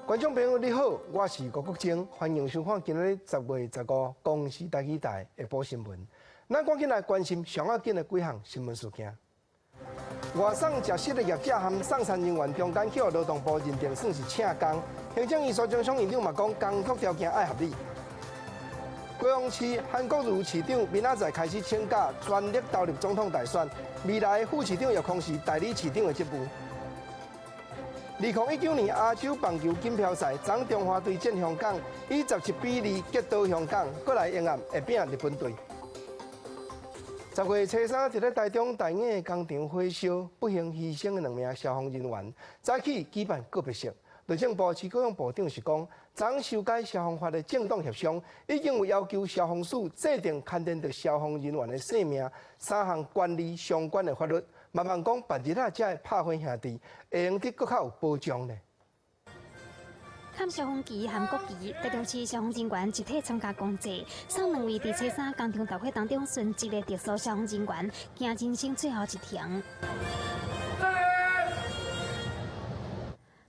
觀眾朋友你好，我是郭國晶，歡迎收看今仔日10月15公視台語台下晡新聞。咱趕緊來關心上要緊的幾項新聞事件。外送食食的業者和送餐人員中間去予勞動部認定算是請工，行政院蘇貞昌院長嘛講工作條件愛合理。高雄市韓國瑜市長明仔載開始請假，全力投入總統大選。未來副市長葉康時代理市長的職務。2019年亞洲棒球錦標賽，昨中華隊戰香港，以17比2擊倒香港，閣來迎戰會拼日本隊。10月初三，佇咧台中大雅工廠火燒，不幸犧牲的兩名消防人員，早起舉辦告別式。內政部徐國勇部長是講，昨修改消防法的政黨協商，已經有要求消防署制定牽連著消防人員的性命三項權利相關的法律，嘛盼講別日仔這的拍火兄弟會用得閣較有保障咧。看消防旗和國旗，台中市消防人員集體參加公祭，送兩位佇初三工廠大火當中殉職的特殊消防人員，行人生最後一程。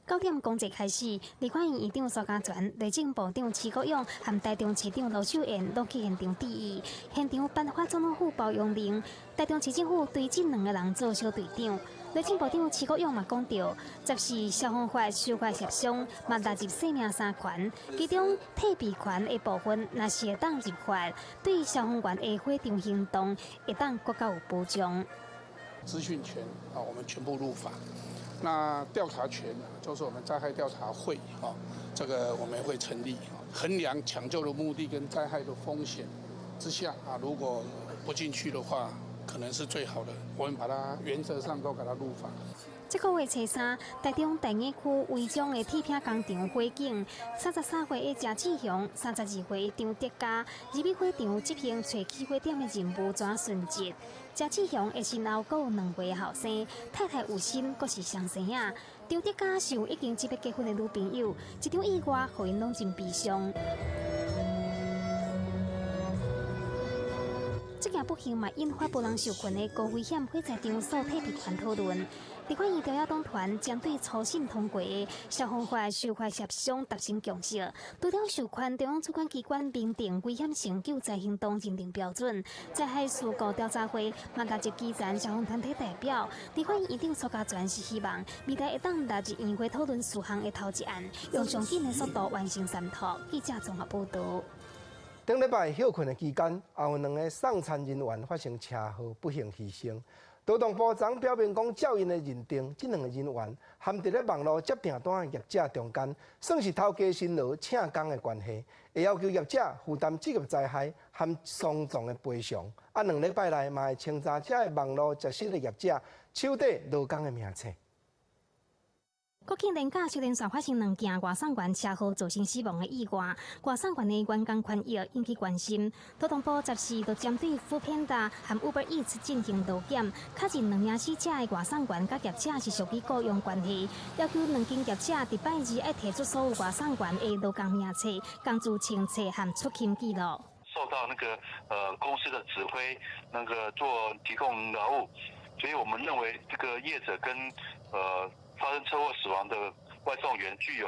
9點公祭開始，立法院院長蘇嘉全、內政部長徐國勇和台中市長盧秀燕攏去現場致意。現場頒發總統府包容令，台中市政府對這兩个人做小隊長。內政部長徐國勇嘛講著，十四消防法修法協商，嘛納入生命三權，其中退避權的部分，若是會當入法，對消防員的火場行動會當閣較有保障。資訊權啊，我們全部入法。那調查權就是我們災害調查會啊，這個我們會成立，衡量搶救的目的跟災害的風險之下啊，如果不進去的話，可能是最好的。我們把它原則上都給它入法。這個月初三，台中大雅區違章的鐵片工廠火警，33歲的鄭志雄、32歲張德嘉入去火場執行揣起火點的任務，怎殉職？鄭志雄的身後閣有2歲後生，太太有心，閣是雙生仔。張德嘉是有已經準備結婚的女朋友，這場意外予𪜶攏真悲傷。這件不幸嘛，引發無人受困的高危險火災場所退避權討論。立法院朝野黨團針對初審通過的消防法修法協商達成共識，除了授權中央主管機關明定危險性救災行動認定標準，災害事故調查會嘛納入基層消防團體代表。立法院院長蘇嘉全是希望未來會當納入院會討論事項的頭一案，用上緊的速度完成三讀。記者綜合報導。頂禮拜歇睏的期間，也有兩个送餐人員發生車禍，不幸犧牲。勞動部長表明講，照𪜶的認定，這兩个人員含佇咧網路接訂單的業者中間，算是頭家辛勞請工的關係，會要求業者負擔職業災害和喪葬的賠償。啊，2禮拜內嘛會清查這个網路食食的業者手底勞工的名冊。國慶連假接連續發生兩件外送員車禍造成死亡的意外，外送員的員工權益引起關心。勞動部14就針對 foodpanda 和 Uber Eats 進行勞檢，確認兩名死者的外送員佮業者是屬於僱傭關係，要求兩間業者佇拜二愛提出所有外送員的勞工名冊、工資清冊和出勤記錄。受到那個公司的指揮，那個做提供勞務，所以我們認為這個業者跟發生車禍死亡的外送員具有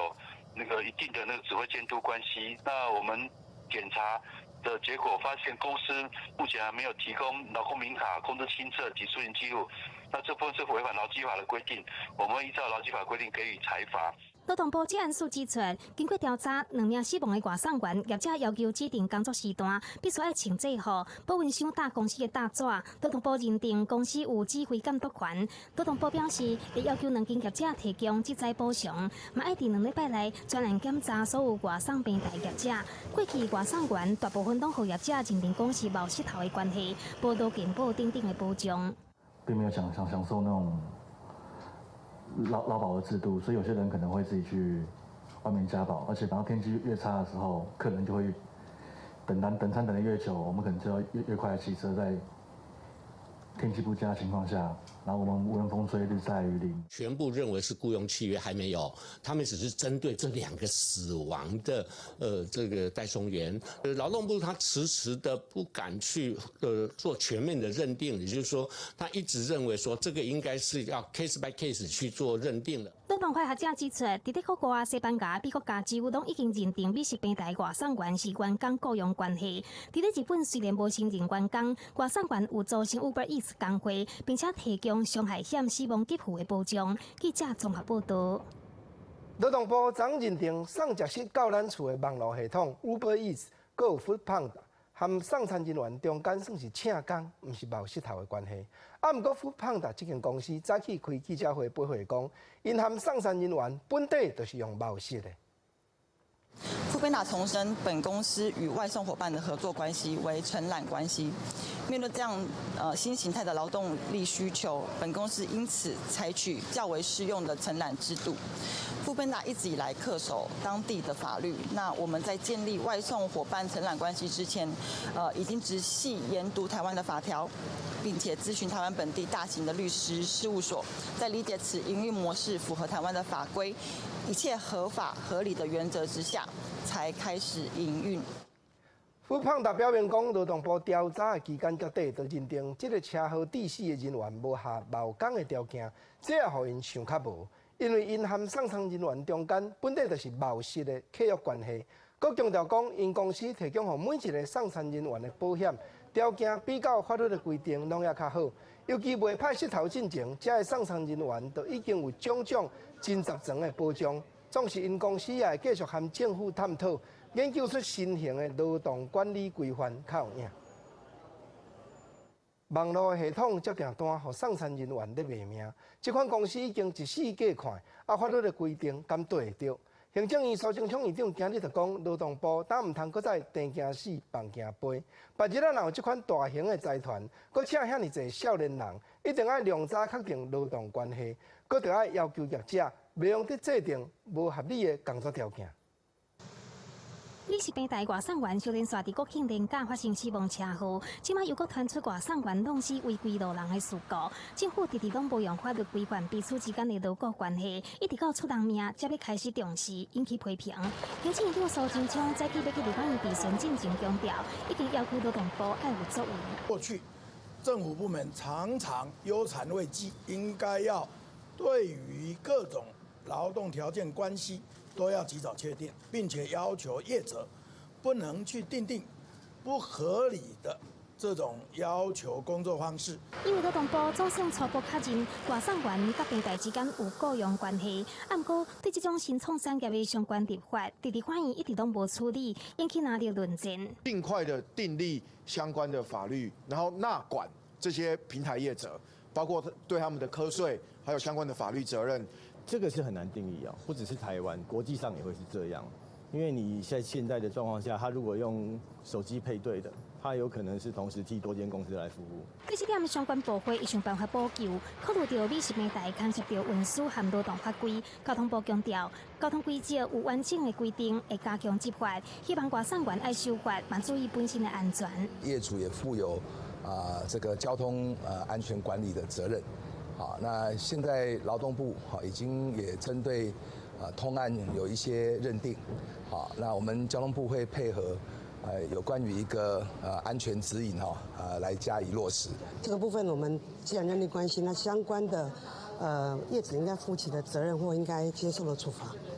那個一定的那個指揮監督關係。那我們檢查的結果發現，公司目前還沒有提供勞工名卡、工資清冊及出勤記錄。那這部分是違反勞基法的規定，我們依照勞基法規定給予裁罰。勞動部職安署指出，經過調查，兩名死亡的外送員業者要求指定工作時段必須愛穿制服，保溫箱搭公司的搭紙。勞動部認定公司有指揮監督權。勞動部表示，會要求兩間業者提供職災補償，嘛愛佇2禮拜內專案檢查所有外送平台業者。過去外送員大部分攏予業者認定講是冒失頭的關係，無勞健保等等的保障。並沒有享受那種勞保的制度，所以有些人可能會自己去外面加保，而且當天氣越差的時候，客人就會等單等餐等得越久，我們可能就要越快的騎車在天氣不佳的情況下，然後我們無論風吹日曬雨淋，全部認為是僱傭契約，還沒有，他們只是針對這兩個死亡的，這個代送員，勞動部他遲遲的不敢去，做全面的認定，也就是說，他一直認為說這個應該是要 case by case 去做認定的。勞動法學者指出，佇咧國外、西班牙、美國加州攏已經認定美食平台外送員是員工僱傭關係。佇咧日本雖然無承認員工，外送員有組成 Uber Eats 工會，並且提供傷害險、死亡給付的保障。記者綜合報道。勞動部昨認定送食食到咱厝的網路系統 Uber Eats，閣有 Foodpanda 和送餐人員中間算是請工，毋是謀勢頭的關係。啊，毋過 Foodpanda 這間公司早起開記者會回駁講，𪜶和送餐人員本底就是用謀勢的。 foodpanda 重申，本公司與外送夥伴的合作關係為承攬關係。面對這樣新形態的勞動力需求，本公司因此採取較為適用的承攬制度。foodpanda 一直以來恪守當地的法律。那我們在建立外送夥伴承攬關係之前，已經仔細研讀台灣的法條，並且諮詢台灣本地大型的律師事務所，在理解此營運模式符合台灣的法規，一切合法合理的原則之下，才開始營運。 foodpanda 表明講，勞動部調查的期間結底，就認定這个車禍致死的人員無合勞工的條件，這也予𪜶想較無，因為𪜶和送餐人員中間本底就是謀勢的契約關係。閣強調講，𪜶公司提供予每一个送餐人員的保險條件，比較法律的規定攏猶較好。尤其袂歹勢頭進前，這个送餐人員就已經有種種真雜層的保障。總是𪜶公司也會繼續和政府探討，研究出新型的勞動管理規範較有影。網路系統接訂單，予送餐人員咧賣命。這款公司已經一四過看，啊，法律的規定敢對會著？行政院蘇貞昌院長今日就講，勞動部膽毋通閣再甜驚死，放驚飛。別日啊，若有這款大型的財團，閣請遐爾濟少年人，一定愛良早確定勞動關係，閣著愛要求業者袂用得制定無合理的工作條件。美食平台外送員小連續佇國慶連假發生死亡車禍，這擺又閣傳出外送員弄死違規路人的事故。政府直直攏無用法律規範彼此之間的勞雇關係，一直到出人命，才欲開始重視，引起批評。行政院長蘇貞昌早起欲去立法院備詢進前強調，已經要求勞動部愛有作為。過去政府部門常常憂殘未濟，應該要對於各種勞動條件關係都要及早確定，並且要求業者不能去訂定不合理的這種要求工作方式。因為勞動部總算初步確認外送員佮平台之間有僱傭關係，毋過對這種新創產業的相關立法，佇立法院一直攏無處理，引起藍綠論戰。盡快的訂立相關的法律，然後納管這些平台業者，包括對他們的課稅，還有相關的法律責任。這個是很難定義啊，不只是台灣，國際上也會是這樣。因為你在現在的狀況下，他如果用手機配對的，他有可能是同時替多間公司來服務。對這點相關部會會想辦法補救，考慮到美食平台牽涉到運輸和勞動法規，交通部強調，交通規則有完整的規定，會加強執法，希望外送員愛守法，嘛注意本身的安全。業主也負有這個交通安全管理的責任。好，那現在勞動部好已經也針對通案有一些認定，好，那我們交通部會配合有關於一個安全指引哈，來加以落實。這個部分我們既然認定關係，那相關的業者應該負起的責任或應該接受的處罰，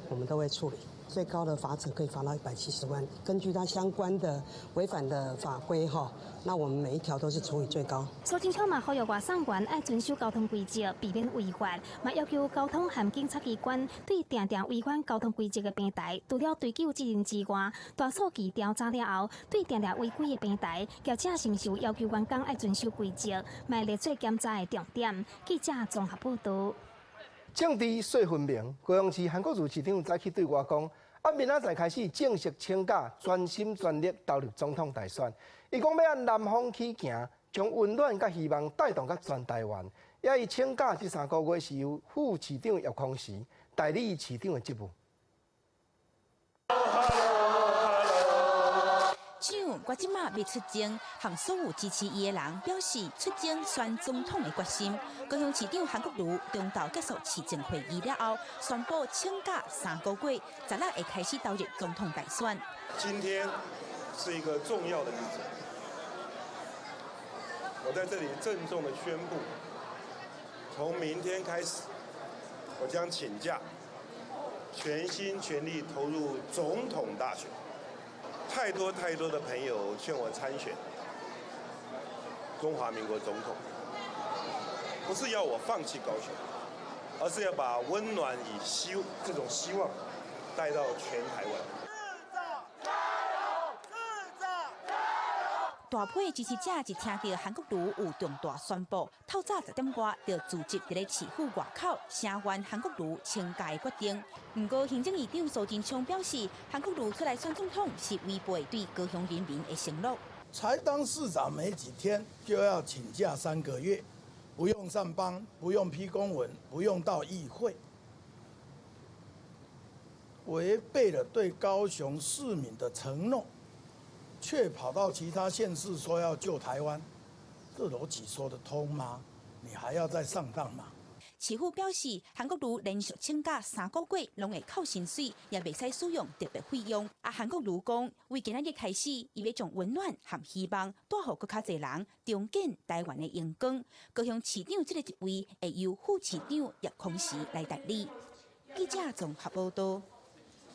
我們都會處理。最高的罰則可以罰到170萬。根據他相關的違反的法規哈，那我們每一條都是處以最高。蘇貞昌嘛呼籲外送員愛遵守交通規則，避免違法，嘛要求交通和警察機關對定定違反交通規則的平台，除了追究責任之外，大數據調查了後，對定定違規的平台，業者是毋是有要求員工愛遵守規則，嘛列做檢查的重點。記者綜合報道。政治說分明，高雄市韓國瑜市長早起對外講，啊，明仔載開始正式請假，全心全力投入總統大選。伊講欲按南風起行，將溫暖佮希望帶動到全台灣。也伊請假這3個月是由副市長葉匡時代理市長的職務。長，我這馬欲出征，向所有支持伊的人表示出征選總統的決心。高雄市長韓國瑜中晝結束市政會議了後，宣布請假3個月，十六會開始投入總統大選。今天是一個重要的日子，我在這裡鄭重的宣布，從明天開始，我將請假，全心全力投入總統大選。太多太多的朋友勸我參選中華民國總統，不是要我放棄高雄，而是要把溫暖與希這種希望帶到全台灣。大批支持者一聽著韓國瑜有重大宣布，透早10點外就聚集佇咧市府外口，聲援韓國瑜請假的決定。毋過行政院長蘇貞昌表示，韓國瑜出來選總統是違背對高雄人民的承諾。才當市長沒幾天，就要請假3個月，不用上班，不用批公文，不用到議會，違背了對高雄市民的承諾。卻跑到其他縣市說要救台灣，這邏輯說得通嗎？你還要再上當嗎？市府表示，韓國瑜連續請假3個月，攏會扣薪水，也袂使使用特別費用。啊，韓國瑜講，為今仔日開始，伊欲將溫暖和希望帶予閣較濟人，重建台灣的榮光。高雄市長這个職位會由副市長葉匡時來代理。記者綜合報道。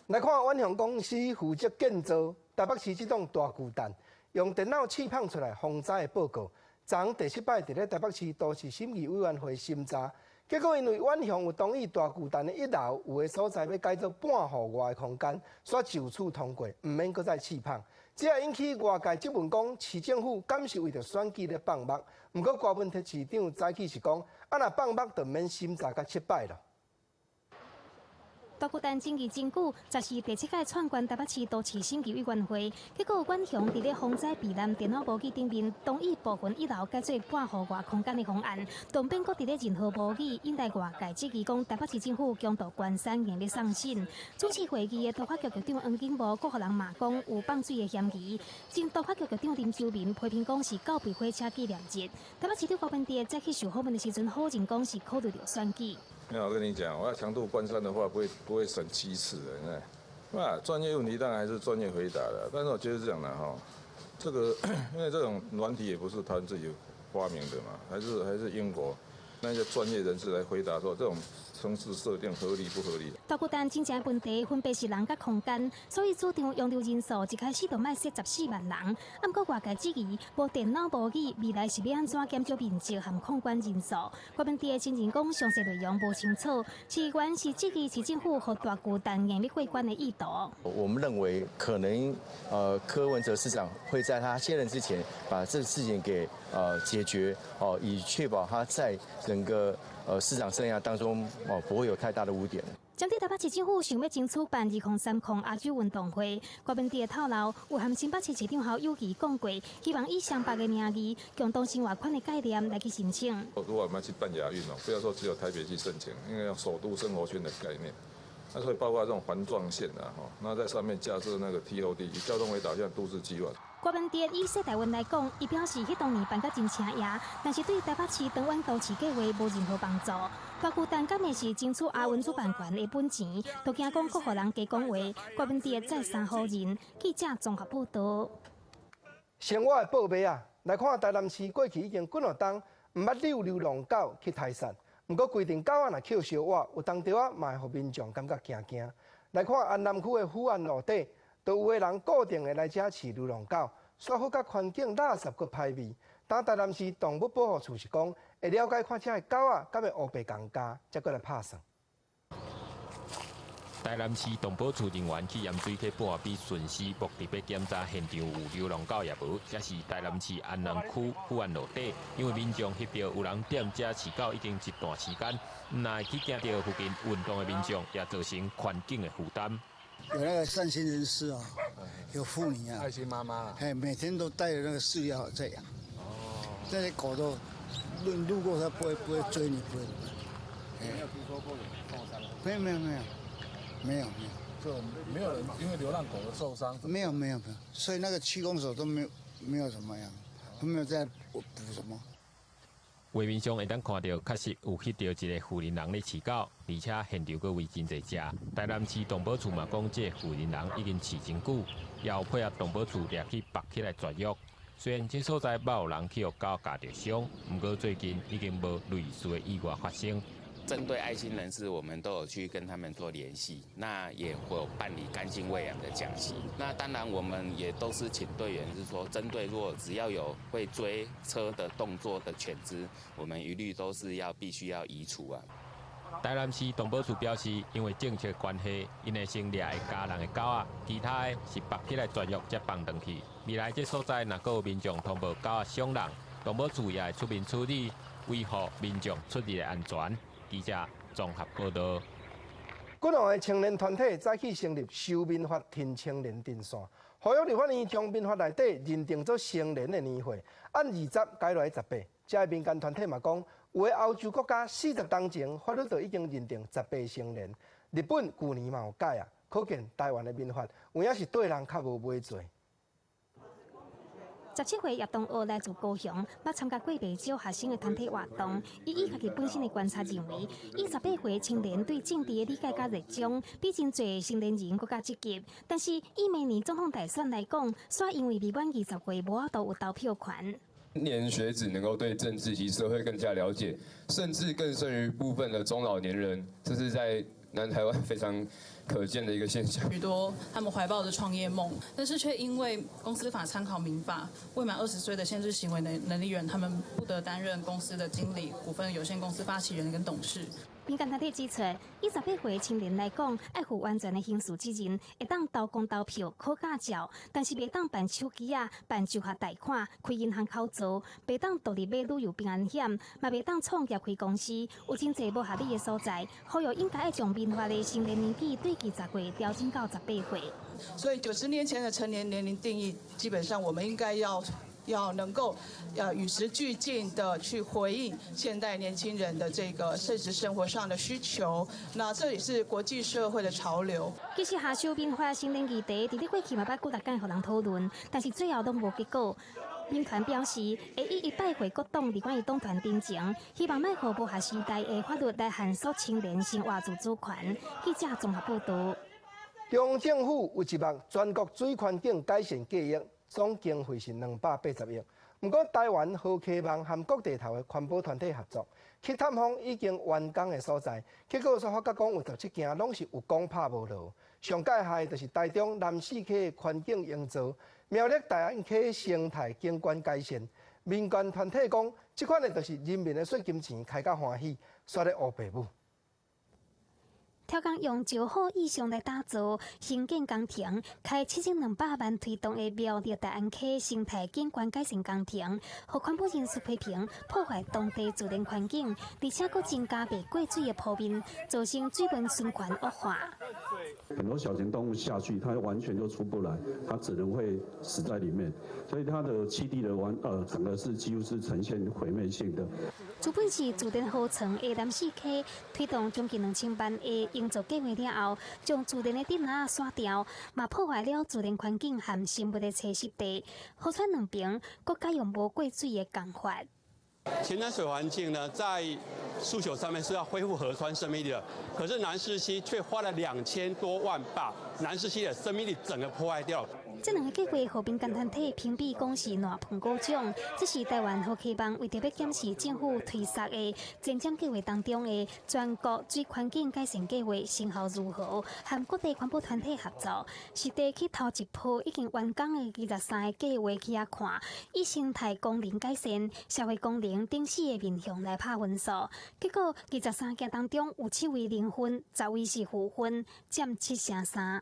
來看遠雄公司負責建造台北市這棟大巨蛋，用電腦試放出來防災的報告。昨第七擺佇咧台北市都市審議委員會審查，結果因為遠雄有同意大巨蛋的一樓有的所在欲改做半戶外的空間，煞就此通過，毋免閣再試放。這也引起外界質問，講市政府敢是為著選舉咧放目？毋過柯文哲市長早起是講，啊若放目就毋免審查佮七擺囉。大巨蛋爭議真久，這是第七屆串關台北市都市審議委員會，結果遠雄佇咧防災避難電腦模擬頂面同意部分一樓改做半戶外空間的方案，當變閣佇咧任何模擬引來外界質疑，講台北市政府強渡關山硬欲送審。主持會議的都發局局長黃景模閣予人罵講有放水的嫌疑，前都發局局長林修明批評講是狗屁火車紀念日。台北市長柯文哲再去受訪問的時陣，否認講是考慮著選舉。沒有，我跟你講，我要強渡關山的話，不會審七次的，那專業問題當然還是專業回答的，但是我覺得是這樣的哈，這個因為這種軟體也不是他們自己發明的嘛，還是英國那些專業人士來回答說這種程式設定合理不合理？大巨蛋真正問題分別是人佮空間，所以主場容留人數一開始就欲設14萬人。啊，毋過外界質疑，無電腦模擬，未來是欲按怎減少面積和控管人數？柯文哲承認講詳細內容無清楚，市議員是質疑市政府予大巨蛋硬欲過關的意圖。我們認為可能，柯文哲市長會在他卸任之前，把這個事情給解決，哦，以確保他在整個市長生涯當中，哦，不會有太大的污點。針對台北市政府想欲爭取辦2030亞洲運動會，柯文哲透露有和新北市市長侯友宜講過，希望以雙北的名義，共同生活圈的概念來去申請。如果我們要去辦亞運哦，不要說只有台北去申請，應該用首都生活圈的概念。那所以包括這種環狀線啊，吼，那在上面架設那個 TOD，以交通為導向都市計劃。柯文哲以世大運來講，伊表示彼當年辦甲真成贏，但是對台北市長遠都市計畫無任何幫助。大巨蛋敢會是爭取亞運主辦權的本錢，都驚講閣予人加講話。柯文哲再三否認。記者綜合報道。生活的報備啊，來看台南市過去已經幾若冬毋捌遛流浪狗去刣殺，毋過規定狗仔若抾燒倚，有當時仔嘛會予民眾感覺驚驚。來看安南區的府安路底，都有的人固定會來遮飼流浪狗，煞好佮環境垃圾閣歹味。當台南市動物保護處是講，會了解看遮的狗仔，敢會烏白共咬，才閣來拍算。台南市動保處人員去鹽水溪半邊巡視，目的欲檢查現場有流浪狗抑無。這是台南市安南區府安路底，因為民眾翕著有人踮遮飼狗已經一段時間，毋但會去驚著附近運動的民眾，也造成環境的負擔。有那個善心人士啊，有婦女啊，愛心媽媽，哎，每天都帶著那個飼料在養。哦，那些狗都路過，它不會追你，不會。沒有聽說過有受傷？沒有沒有沒有。沒有沒有，就沒有人因為流浪狗而受傷？沒有沒有沒有，所以那個區公所都沒有沒有怎麼樣，都沒有在補什麼。畫面上會當看著，確實有翕著一个婦人人咧飼狗，而且現場閣圍真濟隻。台南市動保處嘛講，這个婦人人已經飼真久，也有配合動保處掠去縛起來絕育。雖然這所在捌有人去予狗咬著傷，毋過最近已經無類似的意外發生。針對愛心人士，我們都有去跟他們做聯繫，那也會有辦理乾淨餵養的講習。那當然，我們也都是請隊員，是說針對如果只要有會追車的動作的犬隻，我們一律都是要必須要移除啊。台南市動保處表示，因為政策關係，𪜶會先掠會咬人的狗仔，其他的是縛起來絕育才放轉去。未來這所在若閣有民眾通報狗仔傷人，動保處也會出面處理，維護民眾出入的安全。記者綜合報導。幾浪的青年團體早起成立修民法挺青年陣線，呼籲立法院將民法內底認定做成年的年歲，按20改來18。這民間團體嘛講，有的歐洲國家40冬前法律就已經認定十八成年，日本舊年嘛有改啊，可見台灣的民法有影是對人較無尾做。17歲葉東學來自高雄，捌參加過袂少學生的團體活動。伊以家己本身的觀察認為，以18歲青年對政治的理解佮熱衷，比真濟成年人閣較積極。但是以明年總統大選來講，煞因為未滿20歲，無法度有投票權。年學子能夠對政治及社會更加了解，甚至更勝於部分的中老年人，這是在南台灣非常可見的一個現象。許多他們懷抱着創業夢，但是卻因為公司法參考民法，未滿20歲的限制行為能力人，他們不得擔任公司的經理、股份有限公司發起人跟董事。民間團體指出，以十八歲青年來講，愛負完全的刑事責任，會當投公投票、考駕照，但是袂當辦手機仔、辦就學貸款、開銀行口座，袂當獨立買旅遊平安險，嘛袂當創業開公司，有真濟無合理的所在。呼籲應該愛將民法的成年年紀對20歲調整到十八歲。所以90年前的成年年齡定義，基本上我們應該要能夠要與時俱進的去回應現代年輕人的這個現實生活上的需求，那這也是國際社會的潮流。其實下修民法成年議題，佇咧過去嘛捌幾若擺予人討論，但是最後攏無結果。民團表示，會一一拜會各黨立法院黨團陳情，希望莫予無合時代的法律來限縮青年生活自主權。記者綜合報導。中央政府有一項全國水環境改善計劃，總經費是280億。毋過台灣河溪網和各地頭的環保團體合作，去探訪已經完工的所在，結果煞發覺講有17件攏是有講拍無落。上蓋害就是台中南勢溪的環境營造，苗栗大安溪生態景觀改善。民間團體講，這款的就是人民的稅金錢開甲歡喜，煞咧烏白舞。超工用石虎意象來打造興建工程，開7200萬推動的苗栗大安溪生態景觀改善工程，予環保人士批評破壞當地自然環境，而且閣增加袂過水的坡面，造成水文循環惡化。很多小型動物下去，它完全就出不來，它只能會死在裡面，所以它的棲地的整個是幾乎是呈現毀滅性的。資本是自然河床的南勢溪，推動將近2000萬的營造計劃了後，將自然的堤仔刷掉，嘛破壞了自然環境和生物的棲息地。河川兩邊閣改用無過水的工法。前瞻水環境呢，在訴求上面是要恢復河川生命力的，可是南勢溪卻花了2000多萬，把南勢溪的生命力整個破壞掉。這兩个計劃，予民間團體評比講是爛蘋果獎，這是台灣河溪網為著欲檢視政府推捒的前瞻計劃當中的全國水環境改善計劃成效如何，和各地環保團體合作，實地去頭一波已經完工的23个計劃去遐看，以生態功能改善、社會功能等四个面向來拍分數。結果23件當中有7位零分，10位是負分，佔7成3。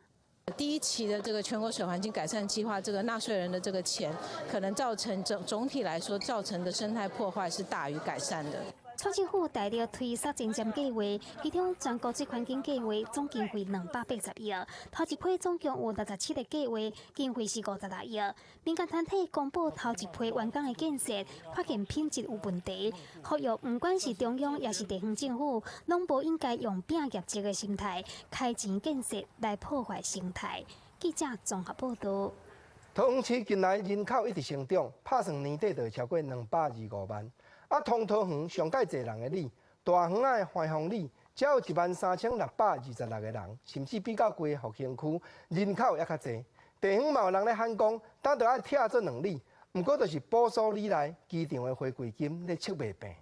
第一期的這個全國水環境改善計劃，這個納稅人的這個錢，可能造成總體來說造成的生態破壞是大於改善的。蔡政府大力推殺前瞻計劃，其中全國水環境計劃總經費280億，頭一批總共有67個計劃，經費是56億。民間團體公布頭一批完工的建設，發現品質有問題，呼籲毋管是中央抑是地方政府，攏無應該用拼業績的心態開錢建設來破壞生態。記者綜合報道。桃園市近來人口一直成長，拍算年底就會超過225萬。啊，通桃園上蓋濟人的里，大園仔的歡豐里，才有13,626個人，甚至比較規個復興區人口猶較濟。地方嘛有人咧喊講，當著愛拆做兩里，毋過就是補數里內機場的回饋金咧測袂變。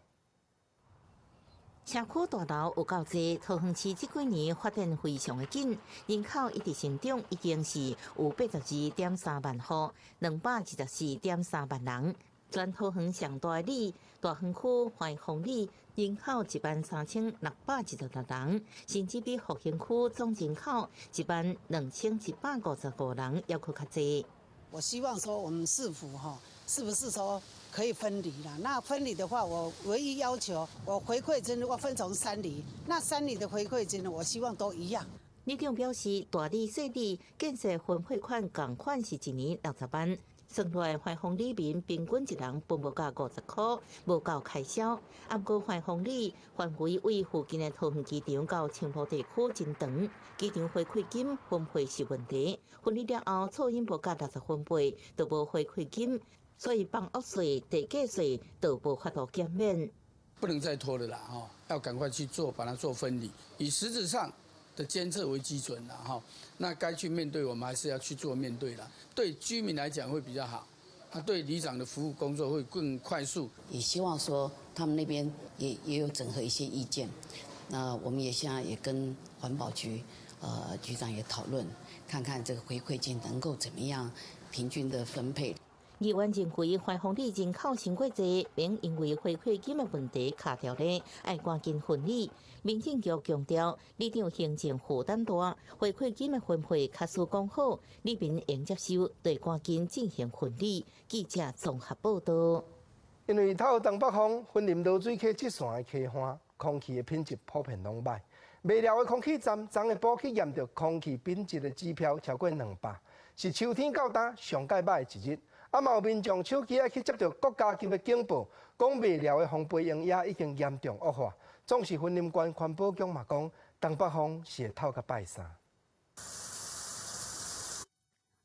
社區大樓有夠濟，桃園市這幾年發展非常的緊，人口一直成長，已經是有82.3萬戶，224.3萬人。全桃園上大的里，大園區歡豐里人口13,626人，甚至比復興區總人口12,155人猶閣較濟。我希望說，我們市府哈，是不是說可以分離啦？那分離的話，我唯一要求，我回饋金我分成三里，那三里的回饋金，我希望都一樣。里長表示，大里細里建設分配款仝款是一年60萬。算落來，歡豐里民平均一人分無到50箍，無夠開銷。啊，毋過歡豐里範圍位附近的桃園機場到青埔地區真長，機場回饋金分配是問題。分離了後，噪音無夠60分貝，就無回饋金，所以房屋稅、地價稅都無法度減免。不能再拖了啦，吼，要趕快去做，把它做分離，以實質上的監測為基準啦，哈，那該去面對，我們還是要去做面對啦。對居民來講會比較好，啊，對里長的服務工作會更快速。也希望說他們那邊也有整合一些意見，那我們也現在也跟環保局，局長也討論，看看這個回饋金能夠怎麼樣平均的分配。議員認為，歡豐里人口傷過濟，免因為回饋金的問題卡著咧，愛趕緊分離。民政局強調，里長行政負擔大，回饋金的分配假使講好，里民會接受，就趕緊進行分離。記者綜合報道。因為透東北風，雲林濁水溪這線的溪岸，空氣的品質普遍攏䆀。麥寮的空氣站，昨下晡去驗著空氣品質的指標超過200，是秋天到今上蓋䆀的一日。啊，嘛有民眾手機仔去接著國家級的警報，講麥寮的風飛營養已經嚴重惡化。總是雲林縣環保局嘛講，東北風是會透到拜三。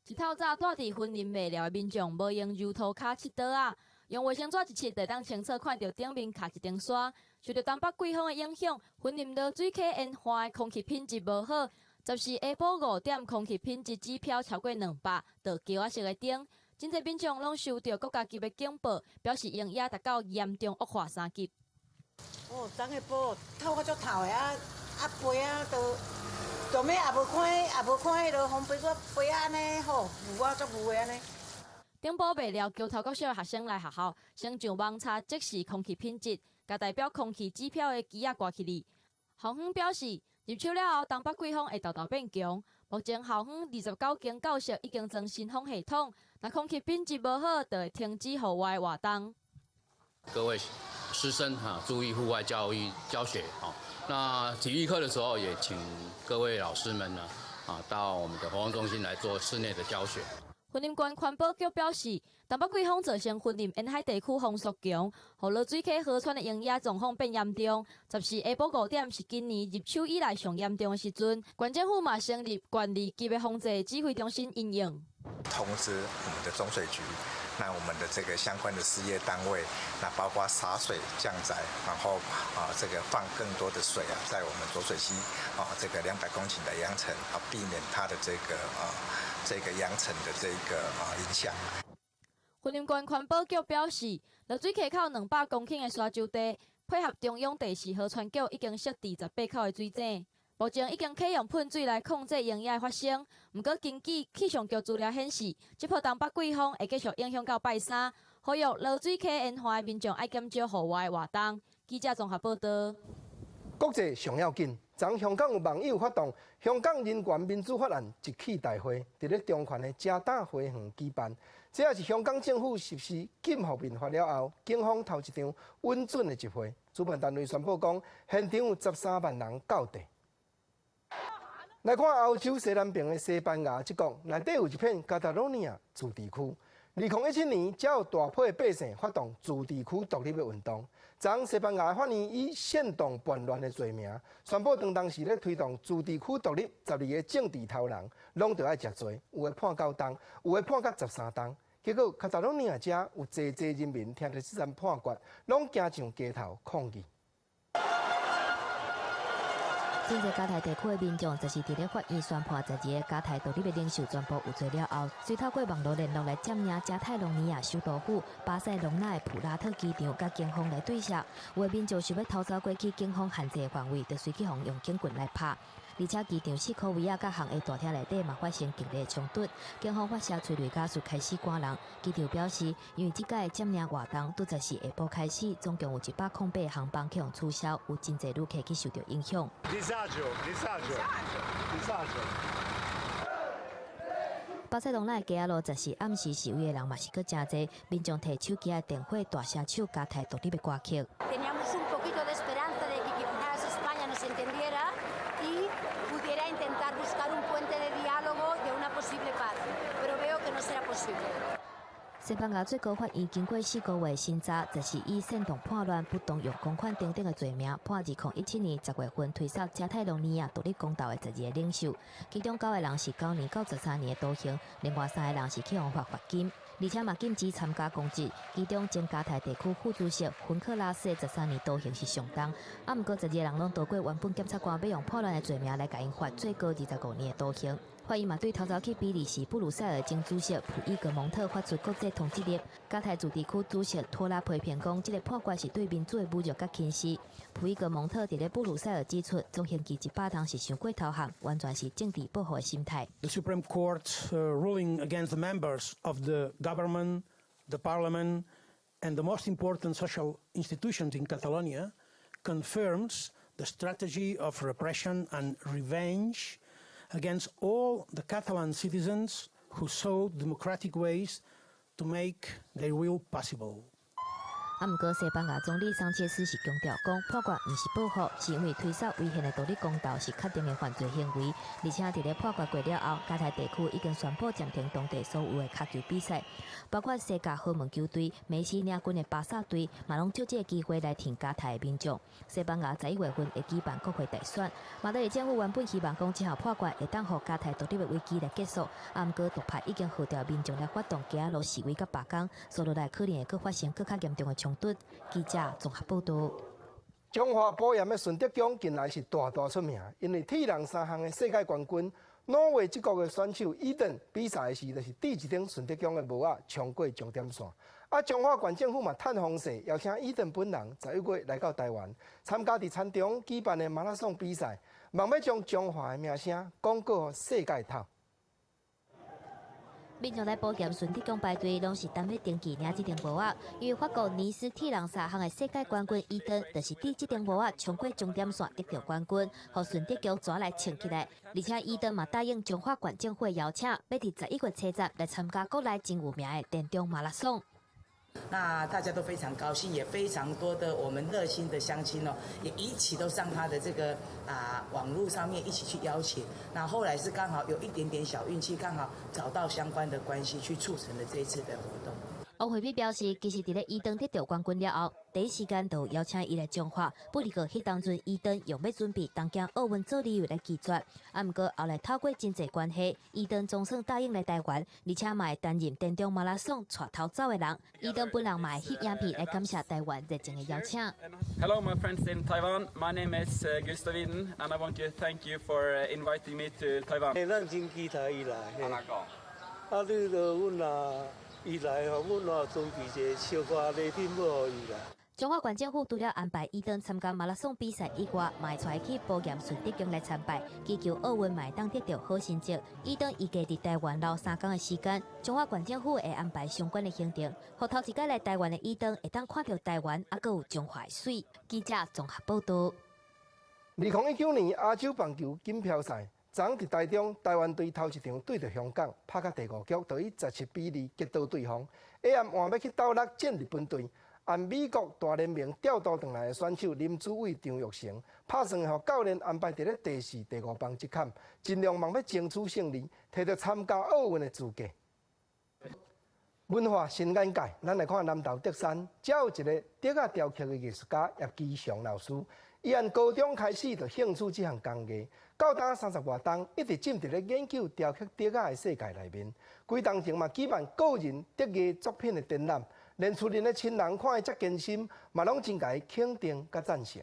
一透早蹛佇雲林麥寮的民眾，無閒揉塗跤拭桌仔，用衛生紙一拭，就當清楚看著頂面卡一層沙。受著東北季風的影響，雲林濁水溪沿岸的空氣品質無好。14下晡5點，空氣品質指標超過200，著橘仔色的燈。真濟民眾攏收著國家級的警報，表示營養達到嚴重惡化三級。哦，昨下晡透甲足透的啊，啊飛啊都，做咩也無看，也無看彼囉風飛煞飛啊按呢吼，霧啊足霧的按呢。頂晡麥寮橋頭國小的學生來學校，先上網查即時空氣品質，共代表空氣指標的機仔掛起來。校方表示，入秋了後，東北季風會沓沓變強。目前校方29間教室已經裝新風系統，若空氣品質無好，就會停止戶外活動。各位師生哈，注意戶外教育教學哦。那體育課的時候，也請各位老師們呢，啊，到我們的活動中心來做室內的教學。雲林縣環保局表示，東北季風造成雲林沿海地區風速強，予濁水溪河川的營養狀況變嚴重。14下晡5點是今年入秋以來上嚴重的時陣，縣政府嘛成立縣二級的防災指揮中心因應。通知我們的中水局，那我們的這個相關的事業單位，那包括灑水降載，然後啊這個放更多的水啊，在我們濁水溪啊這個200公頃的揚塵啊，避免它的這個揚塵的這個啊影響。雲林縣環保局表示，濁水溪口200公頃的沙洲地，配合中央第四河川局已經設置18口的水井，目前已經啟用噴水來控制營養的發生。毋過根據氣象局資料顯示，這波東北季風會繼續影響到拜三，呼籲濁水溪沿岸的民眾愛減少戶外活動。記者綜合報道。國際上要緊，昨香港有網友發動香港人權民主法案集氣大會，佇咧中環的遮打花園舉辦。這也是香港政府實施禁酷民法了後，警方頭一場允准的集會。主辦單位宣布講，現場有13萬人到地。來看歐洲西南邊的西班牙這國，內底有一片加泰羅尼亞自治區。2017年，才有大批百姓發動自治區獨立的運動。昨西班牙法院以煽動叛亂的罪名，宣布當當時咧推動自治區獨立12個政治頭人，攏著愛食罪，有的判9冬，有的判甲13冬。結果，卡塔羅尼亞遮有濟濟人民聽著這層判決，攏行上街頭抗議。真濟加泰地區的民眾，就是佇咧法院宣判12個加泰獨立的領袖全部有罪了後，隨透過網路聯絡來佔領加泰隆尼亞首都府巴塞隆納的普拉特機場，佮警方來對峙。有的民眾想欲偷走過去警方限制的範圍，就隨去予用警棍來拍。而且機場四科維亞佮行的大廳內底嘛發生激烈衝突，警方發射催淚ガス開始趕人。機場表示，因為這擺佔領活動拄則是下晡開始，總共有108個航班去予取消，有真濟旅客去受著影響。 Disagio, disagio, disagio. 巴塞隆納的街仔路，就是暗時示威的人嘛是閣誠濟，民眾提手機仔電火大聲唱加泰獨立的歌曲。 Teníamos un poquito de esperanza de que quizás España nos entendiera y pudiera intentar buscar un puente de diálogo de una posible paz, pero veo que no será posible. 西班牙最高法院經過4個月審查，就是以煽動叛亂、不當用公款等等的罪名，判2017年10月份推捒加泰隆尼亞獨立公投的12個領袖，其中九個人是9年到13年的徒刑，另外三個人是去予罰罰金，而且嘛禁止參加公職。其中前加泰地區副主席芬克拉斯的13年徒刑是上重，啊，毋過12個人攏逃過原本檢察官欲用叛亂的罪名來共𪜶罰最高25年的徒刑。法院嘛對逃走去比利時布魯塞爾前主席普伊格蒙特發出國際通緝令。加泰自治區主席托拉批評講，這個判決是對民主的侮辱佮輕視。普伊格蒙特佇咧布魯塞爾指出，總刑期100冬是傷過頭項，完全是政治報復的心態。 The Supreme Court ruling against the members of the government, the parliament, and the most important social institutions in Catalonia confirms the strategy of repression and revenge against all the Catalan citizens who sought democratic ways to make their will possible. 啊，毋過西班牙總理桑切斯是強調講，判決毋是報復，是因為推捒違憲的獨立公投是確定的犯罪行為。而且佇咧判決過了後，加泰地區已經宣布暫停當地所有的跤球比賽，包括西甲豪門球隊梅西領軍的巴薩隊，嘛攏藉這個機會來挺加泰的民眾。西班牙11月份會舉辦國會大選，馬德里政府原本希望講這項判決會當予加泰獨立的危機來結束，啊，毋過獨派已經號召民眾來發動街仔路示威佮罷工，所以落來可能會閣發生閣較嚴重的衝突。記者綜合報導。彰化埔鹽的順德宮近來是大大出名，因為鐵人三項的世界冠軍挪威這國的選手伊頓比賽時，就是戴一頂順德宮的帽仔衝過終點線。啊，彰化縣政府嘛趁風勢，邀請伊頓本人11月來到台灣參加佇田中舉辦的馬拉松比賽，望欲將彰化的名聲廣告予世界頭。民眾來埔鹽順德宮排隊，攏是等欲登記領這頂帽仔。因為法國尼斯鐵人三項的世界冠軍伊頓，就是戴這頂帽仔衝過終點線得著冠軍，予順德宮跩來穿起來。而且伊頓嘛答應彰化縣政府的邀請，欲佇11月70來參加國內真有名的田中馬拉松。那大家都非常高興，也非常多的我們熱心的鄉親哦，也一起都上他的這個啊網路上面一起去邀請。那後來是剛好有一點點小運氣，剛好找到相關的關係，去促成了這一次的活動。王惠美表示，其實佇咧伊頓得著冠軍了後，第一時間就邀請伊來彰化。不過彼當陣伊頓用欲準備東京奧運做理由來拒絕。啊，毋過後來透過真濟關係，伊頓總算答應來台灣，而且嘛會擔任田中馬拉松帶頭走的人。伊頓本人嘛會翕影片來感謝台灣熱情的邀請。 Hello, my friends in Taiwan. My name is Gustav Iden, and I want to thank you for inviting me to Taiwan. 咱真期待伊來。啊，你著阮若伊來吼，阮嘛準備一個小可禮品欲予伊啦。彰化縣政府除了安排伊頓參加馬拉松比賽以外，嘛會帶伊去埔鹽順德宮來參拜，祈求奧運嘛會當得著好成績。伊頓預計佇台灣留3工的時間，彰化縣政府會安排相關的行程，予頭一擺來台灣的伊頓會當看著台灣，猶閣有彰化的媠。記者綜合報導。2019年亞洲棒球錦標賽，昨昏佇台中，台灣隊頭一場對著香港，拍到第五局，就以17比2擊倒對方。下暗換欲去鬥六戰日本隊，按美國大聯盟調度轉來的選手林子偉、張育成，拍算予教練安排佇咧第四、第五棒這坎，盡量望欲爭取勝利，提著參加奧運的資格。文化新眼界，咱來看南投竹山，遮有一个竹仔雕刻的藝術家葉基祥老師。伊按高中開始就興趣這項工藝，到今30外冬一直浸佇咧研究雕刻竹仔的世界內面。幾冬前嘛舉辦個人竹藝作品的展覽，連厝內的親人看伊遮艱辛，嘛攏真共伊肯定佮贊成。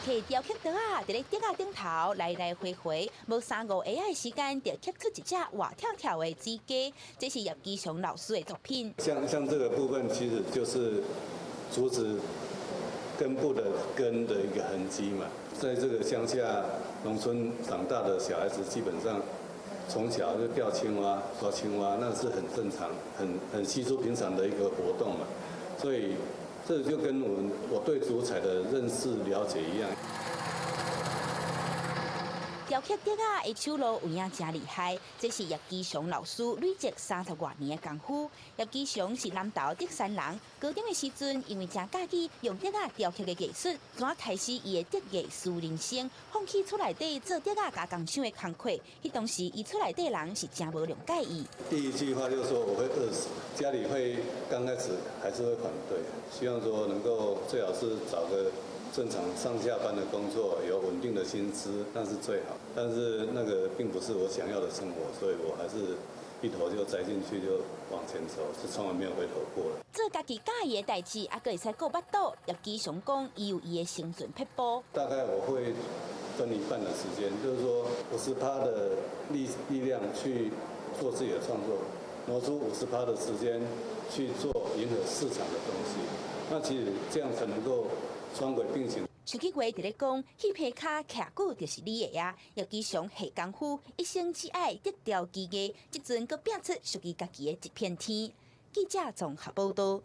提雕刻刀仔，佇咧竹仔頂頭來來回回，無三五下仔的時間，就刻出一隻活跳跳的水雞。這是葉基祥老師的作品。像這個部分，其實就是竹子根部的根的一個痕跡嘛。在這個鄉下農村長大的小孩子，基本上從小就釣青蛙、抓青蛙，那是很正常、很稀疏平常的一個活動嘛。所以這就跟我對竹材的認識了解一樣。雕刻竹仔的手路有影誠厲害，這是葉基祥老師累積30外年的功夫。葉基祥是南投竹山人，高中的時陣因為誠佮意用竹仔雕刻的藝術，怎開始伊的竹藝師人生，放棄厝內底做竹仔加工廠的工課。彼當時伊厝內底人是誠無諒解伊。第一句話就是說我會餓死，家裡會剛開始還是會反對，希望說能夠最好是找個正常上下班的工作，有穩定的薪資，那是最好。但是那個並不是我想要的生活，所以我還是一頭就栽進去，就往前走，是從來沒有回頭過了。做家己佮意的代誌，猶閣會使顧腹肚。葉基祥講，伊有伊的生存撇步。大概我會分一半的時間，就是說50%的力量去做自己的創作，挪出50%的時間去做迎合市場的東西。那其實這樣才能夠雙軌並行。像句話佇咧講，彼皮跤徛久就是你的啊！葉基祥下功夫，一生只愛竹雕技藝，這陣閣拼出屬於家己的一片天。記者綜合報道。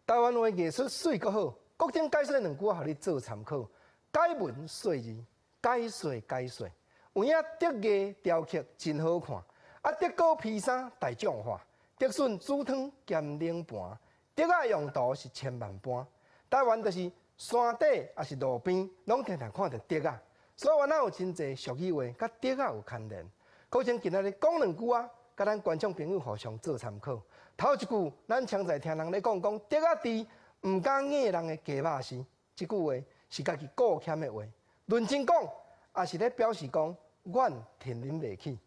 台灣話藝術媠閣好，國珍解說兩句仔，予你做參考。解文說字，解說解說，有影竹藝雕刻真好看。啊，竹篙披衫大眾化，竹筍煮湯兼冷盤，竹仔用途是千萬般。台灣就是山底抑是路邊，攏定定看著竹仔，所以阮仔有真濟俗語話，佮竹仔有牽連。國珍今仔日講兩句仔，共咱觀眾朋友互相做參考。頭一句，咱常在聽人咧講，講竹仔豬毋敢咬人的雞肉絲，這句話是家己顧儉的話。論真講，也是咧表示講，阮趁恁袂起。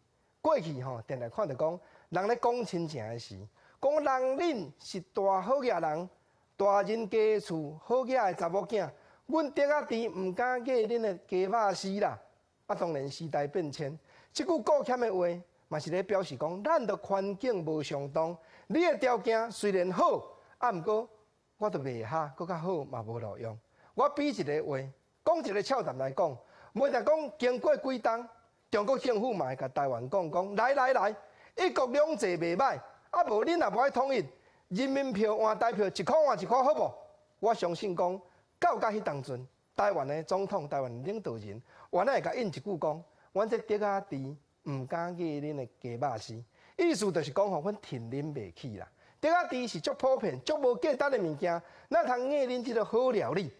過去吼，定定看著講，人咧講親情的時，講人恁是大好額人。大人家厝好額的查某囝，阮竹仔豬毋敢咬恁的雞肉絲啦。啊，當然時代變遷，這句顧儉的話，嘛是咧表示講，咱的環境無相同，你的條件雖然好，啊，毋過我著袂哈，閣較好嘛無路用。我比一个話，講一个俏談來講，無定講經過幾冬，中國政府嘛會共台灣講講，來來來，一國兩制袂䆀，啊無恁若無愛統一。人民幣換台幣，1塊換1塊，好無？我相信講，到甲彼當陣，台灣的總統、台灣的領導人，原來會共應一句講，阮這竹仔豬毋敢咬恁的雞肉絲，意思就是講吼，阮趁恁袂起啦。竹仔豬是足普遍、足無價值的物件，哪通咬恁這个好料理？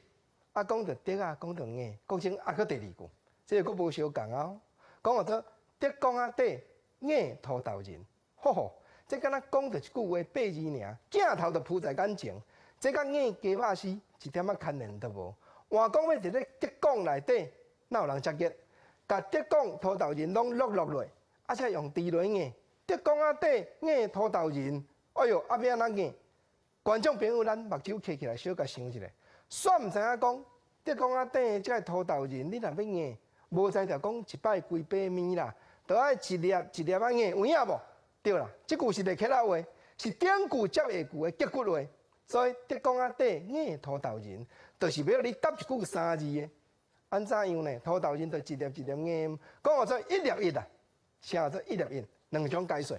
啊，講著竹仔，講著咬，國珍猶閣第二句，這个閣無相仝啊！講做竹竿仔底咬塗豆人，吼吼。這敢若講著一句話八字爾，鏡頭就浮在眼前。這佮咬雞肉絲一點仔牽連都無。換講欲佇咧竹竿內底，哪有人遮激？共竹竿塗豆仁攏落落落，啊，才用豬螺咬。竹竿仔底咬塗豆仁，哎喲，啊欲按怎咬？觀眾朋友，咱目睭閉起來，小共想一下，煞毋知影講竹竿仔底這个塗豆仁，你若欲咬，無才調講一擺規塊物啦，著愛一粒一粒仔咬，有影無？對啦，這句是咧客家話，是頂句接下句的結骨話，所以竹竿仔底咬塗豆仁，就是欲予你答一句三字的。按怎樣呢？塗豆仁就一粒一粒咬，講做一粒一啦，寫做一粒一，兩種解說。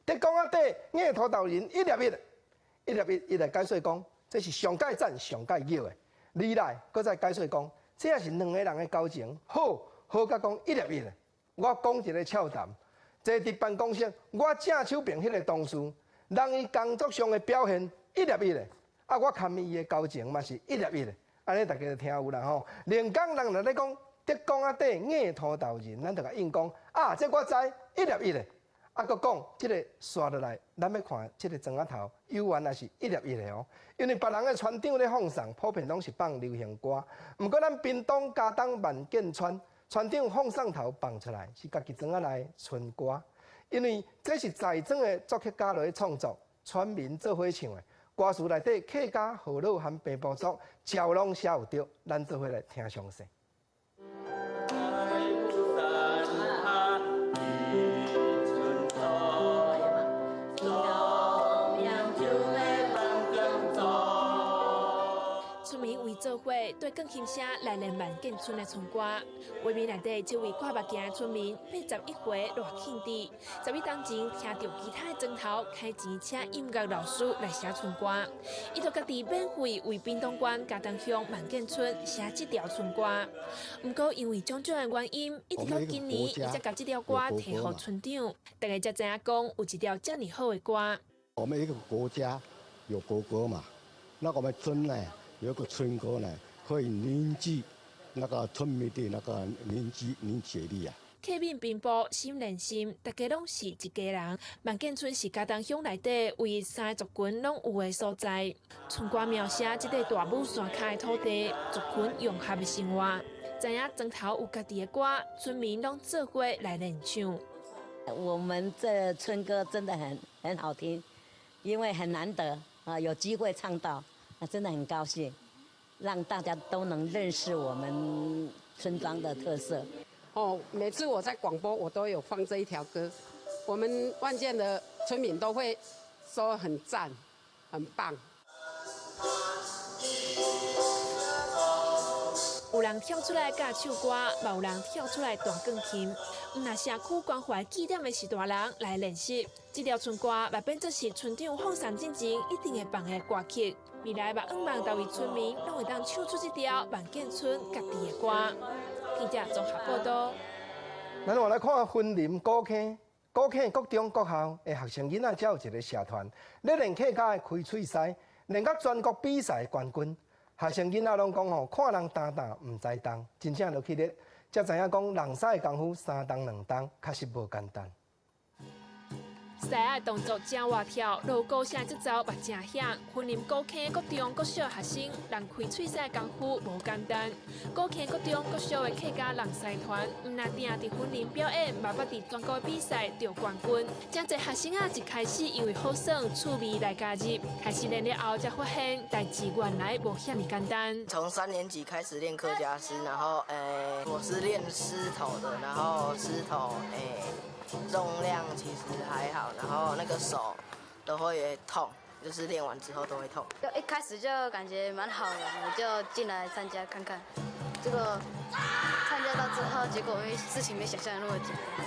竹竿仔底咬塗豆仁一粒一，一粒一，伊來解說講，這是上蓋讚、上蓋叫的。二來，閣再解說講，這也是兩个人的交情，好好甲講一粒一个。我講一个俏談，坐佇辦公室，我正手邊彼个同事，人伊工作上的表現一粒一个，啊，我堪伊的交情嘛是一粒一个，按呢大家就聽有啦吼。連講人若咧講竹篙仔底硬土豆人，咱就共應講啊，這我知一粒一个。啊，閣講這个紲落來，咱欲看這个庄仔頭，猶原也是一粒一个哦。因為別人的村長咧放送，普遍攏是放流行歌。毋過咱屏東佳冬萬建村村長放送頭放出來，是家己庄仔內村歌。因為這是在莊的作曲家來創作，村民做伙唱的。歌詞內底客家河洛和平埔族，全攏寫有著，咱做伙來聽詳細。村民為做伙對鋼琴聲來練萬建村的村歌，畫面內底這位掛目鏡的村民81歲賴慶弟，11當前聽著其他的莊頭開錢請音樂老師來寫村歌，伊就家己免費為屏東縣佳冬鄉萬建村寫這條村歌。毋過因為種種的原因，一直到今年，伊才共這條歌提予村長，大家才知影講有一條遮爾好的歌。我們一個國家有國歌嘛，那我們村呢？有個村歌呢，可以凝聚那個村民的那個凝聚凝聚力啊。客民平埔心連心，大家攏是一家人。萬建村是佳冬鄉內底唯一三个族群攏有的所在。村歌描寫這個大武山跤的土地，族群融合的生活。知影莊頭有家己的歌，村民攏做伙來練唱。我們這村歌真的很好聽，因為很難得啊，有機會唱到。那真的很高興，讓大家都能認識我們村莊的特色。哦，每次我在廣播，我都有放這一條歌，我們萬建的村民都會說很讚，很棒。有人跳出來教唱歌，嘛有人跳出來彈鋼琴。毋若社區關懷據點的序大人來練習，這條村歌嘛變做是村長放送進前一定會放的歌曲。未來嘛，向望逐位村民攏會當唱出這條萬建村家己的歌。記者綜合報道。咱換來看雲林古坑，古坑國中國校的學生囡仔，才有一個社團，咧練客家的開喙狮，練甲全國比賽冠軍。學生囡仔攏講吼，看人擔擔毋知重，真正落去咧，才知影講人獅的功夫3冬2冬確實無簡單。獅仔動作真活跳，鑼鼓聲節奏嘛真響。雲林古坑國中國小學生人開喙狮的功夫無簡單。古坑國中國小的客家人獅團，毋但定佇雲林表演，嘛捌佇全國比賽得冠軍。真濟學生啊，一開始因為好耍趣味來加入，開始練了後才發現代誌原來無遐爾簡單。從3年級開始練客家獅，然後我是練獅頭的，然後獅頭重量其實還好，然後那個手都會痛，就是練完之後都會痛。就一開始就感覺蠻好的，我就進來參加看看。結果參加到之後，結果事情沒想象的那麼簡單。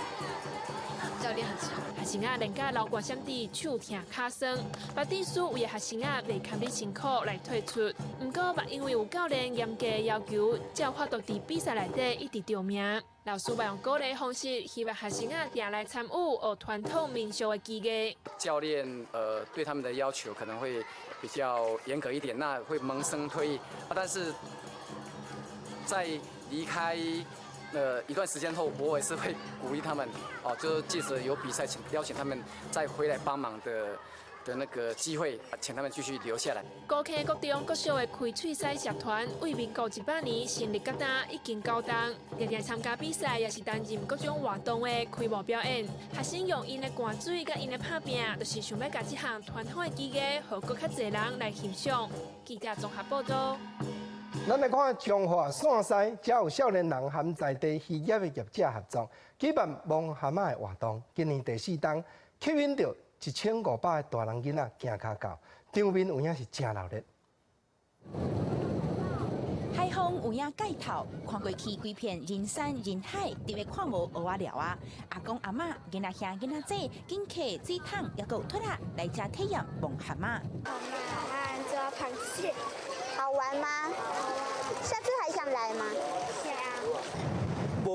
教練很強。學生仔練甲流汗閃滴，手疼跤酸，巴蒂斯為學生仔袂堪得辛苦來退出。毋過嘛，因為有教練嚴格要求，才有法度佇比賽內底一直著名。老師嘛用鼓勵方式，希望學生仔定來參與學傳統民俗的技藝。教練對他們的要求可能會比較嚴格一點，那會萌生退意。啊，但是在離開一段時間後，我也是會鼓勵他們，哦，就是即使有比賽，請邀請他們再回來幫忙的那個機會，請他們繼續留下來。古坑國中國小的開喙獅社團，為民國100年成立到今已經9冬，常常參加比賽，也是擔任各種活動的開幕表演。學生用𪜶的汗水佮𪜶的拍拚，就是想欲共這項傳統的技藝，予閣較濟人來欣賞。記者綜合報道。咱來看彰化線西，遮有少年人和在地漁業的業者合作，舉辦摸蚶仔的活動。今年第4冬，吸引著1500個大人囡仔行跤到，場面有影是真熱鬧。海風有影蓋透，看過去規片人山人海，特別看無蚵仔寮啊！阿公阿嬤、囡仔兄、囡仔姊，緊提水桶，猶閣有拖仔來遮體驗摸蚶仔。抓螃蟹，好玩嗎？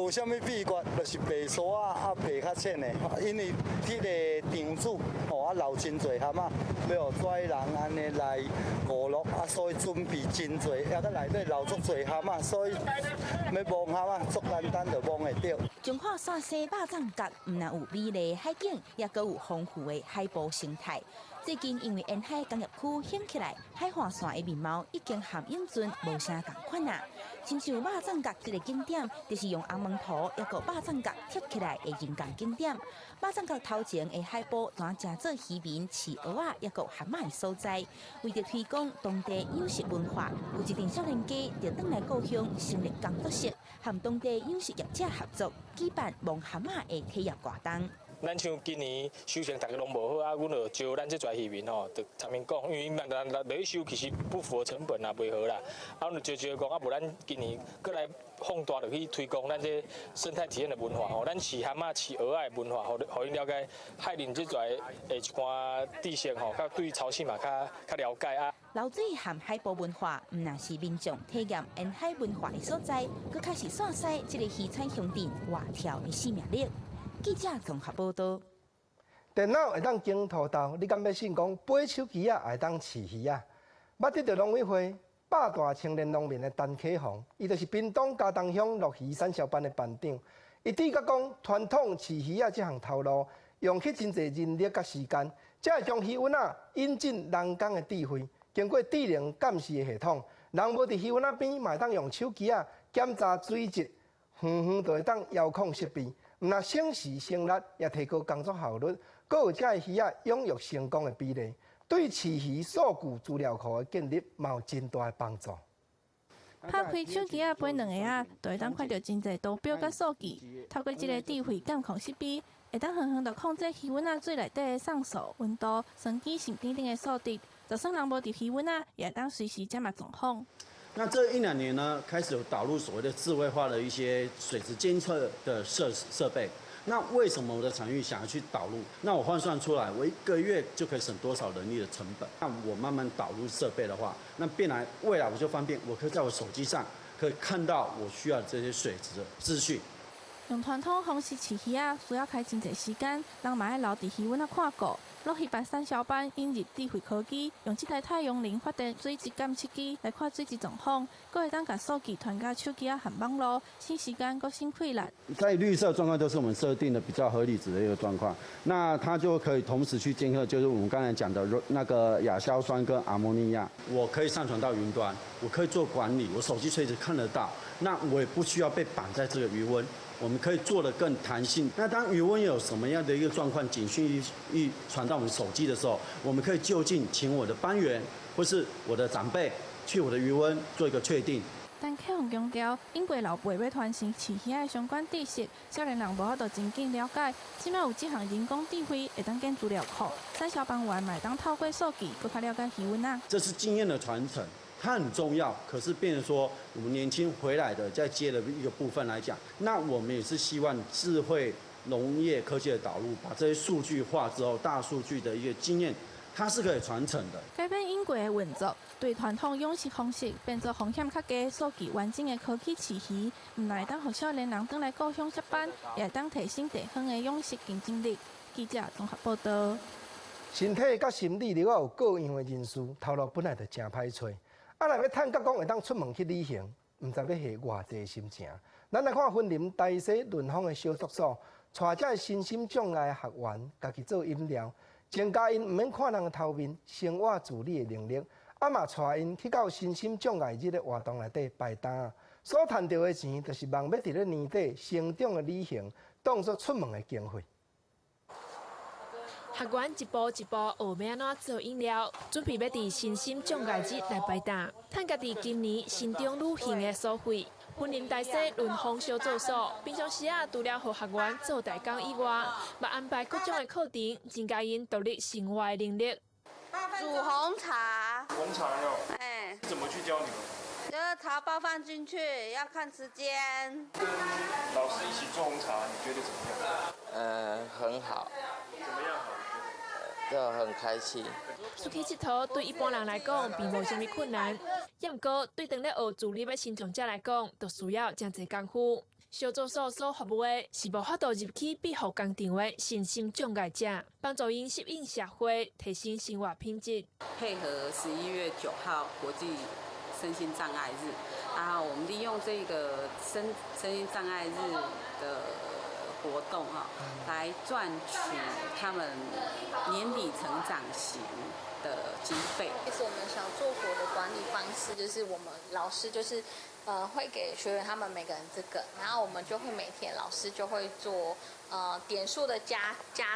無啥物秘訣，就是白沙仔啊白較淺的，因為彼个場主吼啊留真濟蚶仔，欲予遮人按呢來娛樂啊，所以準備真濟，抑閣內底留足濟蚶仔，所以欲摸蚶仔足簡單就摸會著。彰化線西肉粽角，毋但有美麗海景，抑閣有豐富的海埔生態。最近因為沿海工業區興起來，海岸線的面貌已經和永春無啥仝款啊。親像肉粽角這个景點，就是用紅毛塗抑閣肉粽角貼起來的人工景點。肉粽角頭前的海埔，專誠做漁民飼蚵仔抑閣蚶仔的所在。為著推廣當地養殖文化，有一陣少年家就轉來故鄉成立工作室，和當地養殖業者合作，舉辦摸蚶仔的體驗活動。咱像今年收成逐家攏無好啊，阮就招咱這濟漁民吼，就參𪜶講，因為𪜶若落去收，其實不符合成本啊，袂好啦。啊，阮就招招講，啊，無咱今年閣來放大落去推廣咱這生態體驗的文化吼，咱飼蚶仔、飼蚵仔的文化，予𪜶了解海林這濟的一寡知識吼，較對潮汐嘛較了解啊。流水和海埔文化，毋但是民眾體驗沿海文化的所在，閣較是線西這个漁產鄉鎮活跳的生命力。記者綜合報導。電腦會當耕土豆，你敢欲信講掰手機仔會當飼魚仔？捌得著農委會百大青年農民的陳啟宏，伊就是屏東嘉東鄉鱸魚產銷班的班長。伊直覺講傳統飼魚仔這項頭路，用去真濟人力佮時間，才會將魚塭仔引進人工的智慧，經過智能監視的系統，人無佇魚塭仔邊，嘛會當用手機仔檢查水質，遠遠就會當遙控設備。毋但省時省力，也提高工作效率，閣有遮个魚仔養育成功的比例，對飼魚數據資料庫的建立嘛有真大的幫助。拍開手機仔掰兩下仔，就會當看著真濟圖表佮數據。透過這个智慧監控設備，會當遠遠就控制魚塭仔水內底的酸素、溫度、酸鹼性等等的數值。就算人無佇魚塭仔，也會當隨時掌握狀況。那這一兩年呢，開始有導入所謂的智慧化的一些水質監測的設備。那為什麼我的場域想要去導入？那我換算出來，我一個月就可以省多少人力的成本？那我慢慢導入設備的話，那變來未來我就方便，我可以在我手機上可以看到我需要的這些水質的資訊。用傳統方式飼魚仔，需要開真濟時間，人嘛愛留佇魚塭仔看顧。鱸魚班產銷班引入智慧科技，用這台太陽能發電水質監測機來看水質狀況，閣會當共數據傳到手機仔和網路，省時間閣省氣力。在綠色狀況都是我們設定的比較合理值的一個狀況，那它就可以同時去監測，就是我們剛才講的那個亞硝酸跟阿摩尼亞，我可以上傳到雲端，我可以做管理，我手機隨時看得到，那我也不需要被綁在這個魚塭。我們可以做得更彈性。那當魚塭有什麼樣的一個狀況，警訊一傳到我們手機的時候，我們可以就近請我的班員或是我的長輩去我的魚塭做一個確定。陳啟宏強調，英國老輩欲傳承飼魚仔的相關知識，少年人無法度真緊了解。這擺有這項人工智慧，會當建資料庫，產銷班員嘛會當透過數據，閣較了解魚塭仔。這是經驗的傳承。它很重要，可是變成說我們年輕回來的，在接的一個部分來講，那我們也是希望智慧農業科技的導入，把這些數據化之後，大數據的一個經驗，它是可以傳承的。改變英國的運作，對傳統養殖方式變做風險較低、數據完整的科技飼魚，毋但會當予少年人轉來故鄉接班，也會當提升地方的養殖競爭力。記者綜合報導。身體佮心理如果有過樣的人士，頭路本來就誠歹揣。啊，若欲趁甲講會當出門去旅行，毋知欲下偌濟心情。咱來看雲林大溪崙峰的小作所，帶遮身心障礙的學員家己做飲料，增加𪜶毋免看人的頭面，生活自理的能力。啊嘛帶𪜶去到身心障礙日的活動內底擺擔，所趁著的錢，就是望欲佇咧年底成長的旅行，當作出門的經費。學員一步一步學欲按怎做飲料，準備欲佇身心障礙日來擺擔，趁家己今年成長旅行的所費。雲林大溪崙峰小作所，平常時啊，除了予學員做代工以外，嘛安排各種的課程，增加𪜶獨立生活的能力。煮紅茶。紅茶喲。哎。怎麼去教你們？就是茶包放進去，要看時間。跟老師一起做紅茶，你覺得怎麼樣？很好。怎麼樣好？就很開心。出去𨑨迌對一般人來講並無啥物困難，抑毋過對當咧學自立的身障者來講，就需要誠濟功夫。小組所所服務的是無法度入去庇護工場的身心障礙者，幫助𪜶適應社會，提升生活品質。配合11月9號國際身心障礙日，啊，我們利用這個身心障礙日的活動哈，來賺取他們年底成長型的經費。其實我們小作伙的管理方式，就是我們老師就是會給學員他們每個人這個，然後我們就會每天老師就會做點數的加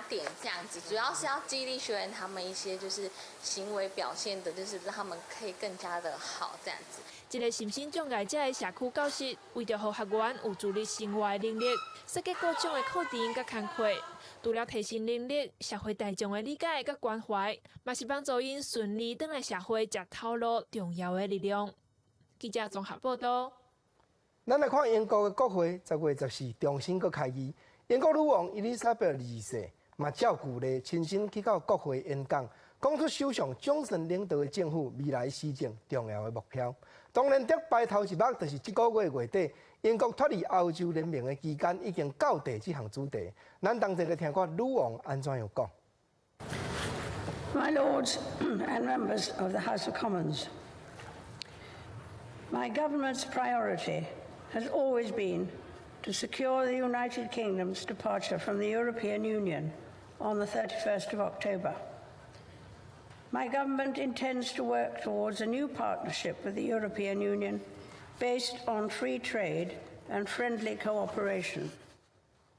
點這樣子，主要是要激勵學員他們一些就是行為表現的，就是讓他們可以更加的好這樣子。這個身心障礙者的社區教室，為著予學員有自立生活的能力，設計各種的課程佮工課。除了提升能力，社會大眾的理解佮關懷，嘛是幫助𪜶順利轉來社會食頭路重要的力量。記者綜合報道。咱來看英國的國會10月14重新閣開議，英國女王伊麗莎白二世嘛照舊例親身去到國會演講，講出首相強森領導的政府未來施政重要的目標。當然，得排頭一目就是這個月月底英國脫離歐洲聯盟的期間已經到達這項主題。咱同齊來聽看女王按怎樣講。 My lords and members of the House of Commons, my government's priority has always been to secure the United Kingdom's departure from the European Union on the 31st of October. My government intends to work towards a new partnership with the European Union based on free trade and friendly cooperation.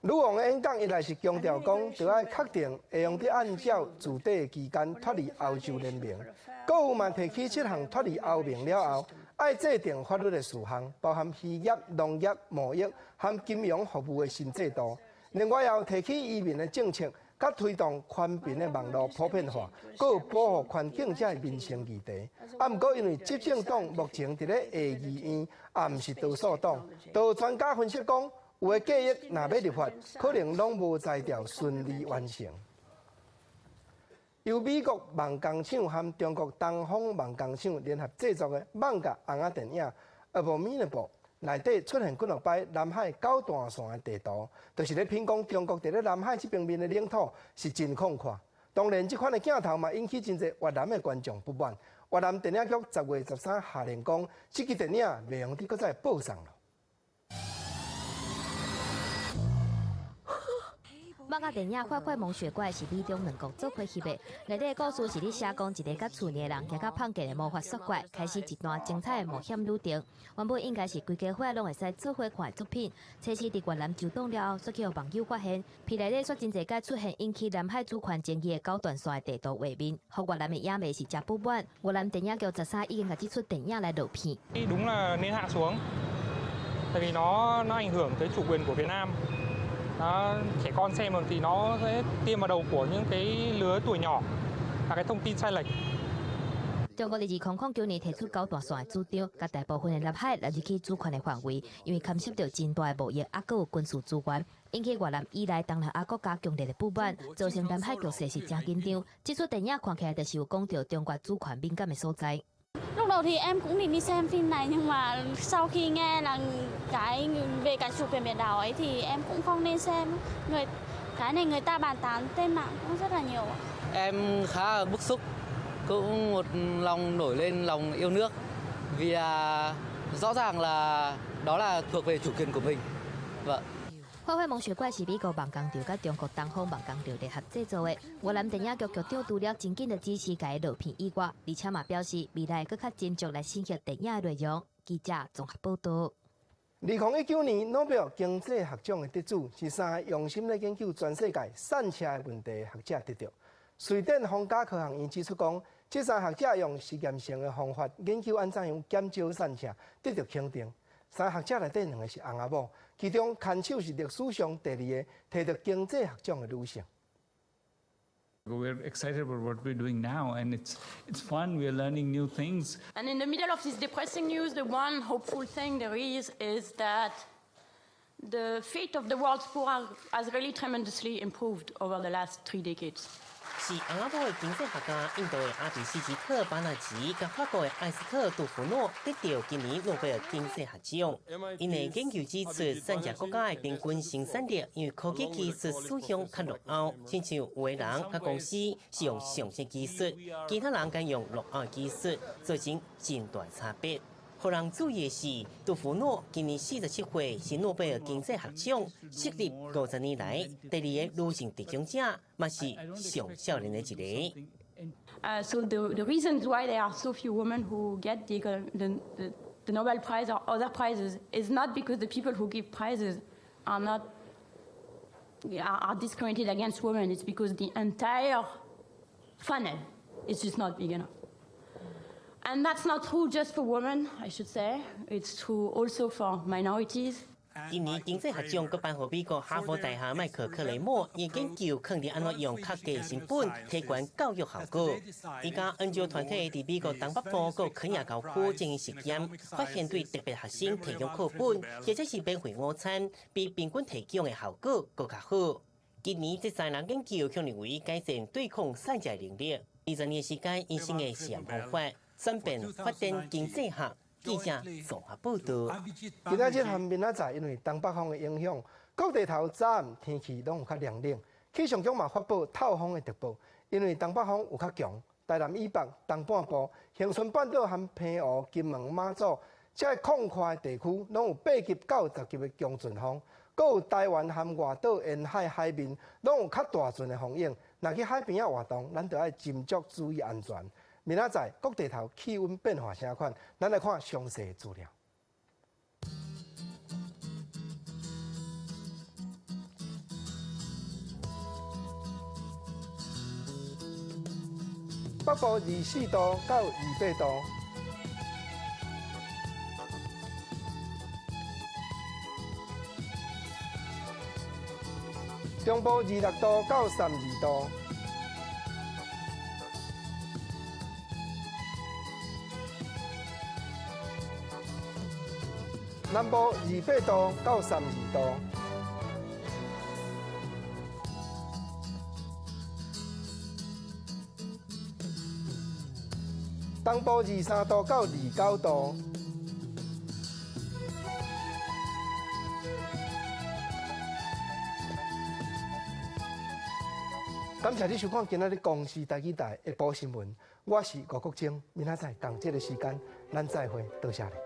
女王的演講一來是強調講，著愛確定會用得按照預定的期間脫離歐洲聯盟，閣有嘛提起這項脫離歐盟了後，愛制定法律的事項，包含漁業、農業、貿易和金融服務的新制度。另外，也有提起移民的政策，佮推動寬頻的網路普遍化，閣有保護環境這民生議題。啊，毋過因為執政黨目前佇咧下議院，也毋是多數黨，都有專家分析講，有的計劃若欲立法，可能攏無才調順利完成。由美國夢工廠和中國東方夢工廠聯合製作的《艋舺尪仔電影》《Abominable》內底出現幾若擺南海九段線的地圖，就是咧評講中國佇咧南海這邊面的領土是真廣闊。當然，這款的鏡頭嘛引起真濟越南的觀眾不滿。越南電影局10月13下令講，這支電影袂用得閣再播送了。艋舺電影《壞壞萌雪怪》是美中兩國做伙翕的，內底故事是咧寫講一个佮厝內的人行到放假的魔法雪怪，開始一段精彩的冒險旅程。原本應該是規家伙攏會使做伙看的作品，測試佇越南上檔了後，煞去予網友發現，片內底煞真濟擺出現引起南海主權爭議的九段線的地圖畫面，予越南的影迷是誠不滿。越南電影局13已經共這齣電影來落片。 Đúng là nên hạ xuống, tại vì nó ảnh hưởng tới chủ quyền của Việt Nam. Đó, trẻ con xem rồi thì nó sẽ tiêm vào đầu của những cái lứa tuổi nhỏ là cái thông tin sai lệch. 中國佇2009年提出九段線的主張，共大部分的南海納入去主權的範圍，因為牽涉著真大的貿易，猶閣有軍事資源，引起越南以來東南亞國家強烈的不滿，造成南海局勢是誠緊張。這齣電影看起來就是有講著中國主權敏感的所在。 Lúc đầu thì em cũng định đi xem phim này, nhưng mà sau khi nghe là cái về cái chủ quyền biển đảo ấy thì em cũng không nên xem. Người cái này người ta bàn tán trên mạng cũng rất là nhiều. Em khá là bức xúc, cũng một lòng nổi lên lòng yêu nước vì là rõ ràng là đó là thuộc về chủ quyền của mình. Vâng. 壞壞萌雪怪是美國夢工廠佮中國東方夢工廠聯合製作的。越南電影局局長除了真緊的支持共落片以外，而且嘛表示未來閣較斟酌來審核電影的內容。記者綜合報導。2019年諾貝爾經濟學獎的得主是三个用心咧研究全世界散赤的問題的學者得著。瑞典皇家科學院指出講，這三个學者用實驗性的方法研究按怎樣減少散赤，得著肯定。三个學者內底兩个是翁仔某，其中牽手是歷史上第二个提著經濟學獎的女性。 We're excited about what we're doing now, and it's fun. We're learning new things. And in the middle of this depressing news, the one hopeful thing there is is that the fate of the world's poor has really tremendously improved over the last 3 decades. 是翁仔某的經濟學家，印度的阿比西吉特·巴納吉，佮法國的艾斯特·杜芙諾得著今年諾貝爾經濟學獎。𪜶的研究指出，散熱國家的平均生產力，因為科技技術使用較落後，親像有的人佮公司是用上新技術，其他人敢用落後技術，造成真大差別。予人注意的是，杜芙諾今年47歲，是諾貝爾經濟學獎設立50年來第二个女性得獎者，嘛是上少年的一个。 So the reasons why there are so few women who get the Nobel Prize or other prizes is not because the people who give prizes are not are discriminated against women. It's because the entire funnel is just not big enough. And that's not true just for women, I should say. It's true also for minorities. 今年經濟學獎閣頒予美國哈佛大學麥克克雷默，伊研究囥佇按怎用較低成本提懸教育效果。伊佮研究團體佇美國東北部閣肯亞郊區進行實驗，發現對特別學生提供課本或者是免費午餐，比平均提供的效果閣較好。今年這三人研究可能為改善對抗散熱能力。20年時間，𪜶新的實驗方法轉變發展經濟學。記者綜合報導。今仔日和明仔載，因為東北風的影響，各地頭早暗天氣攏有較涼冷。氣象局嘛發布透風的特報，因為東北風有較強，台南以北、東半部、恆春半島和澎湖、金門、馬祖這個廣闊的地區，攏有8級到10級的強陣風，閣有台灣和外島沿海海面，攏有較大陣的風湧。若去海邊仔活動，咱就愛斟酌注意安全。明仔載各地頭氣溫變化啥款？咱來看詳細資料。北部24度到28度，中部26度到32度。南部28度到32度，東部23度到29度，感謝你收看今仔日公視台語台下晡新聞，我是吳國晶，明仔載仝這个時間，咱再會，多謝你。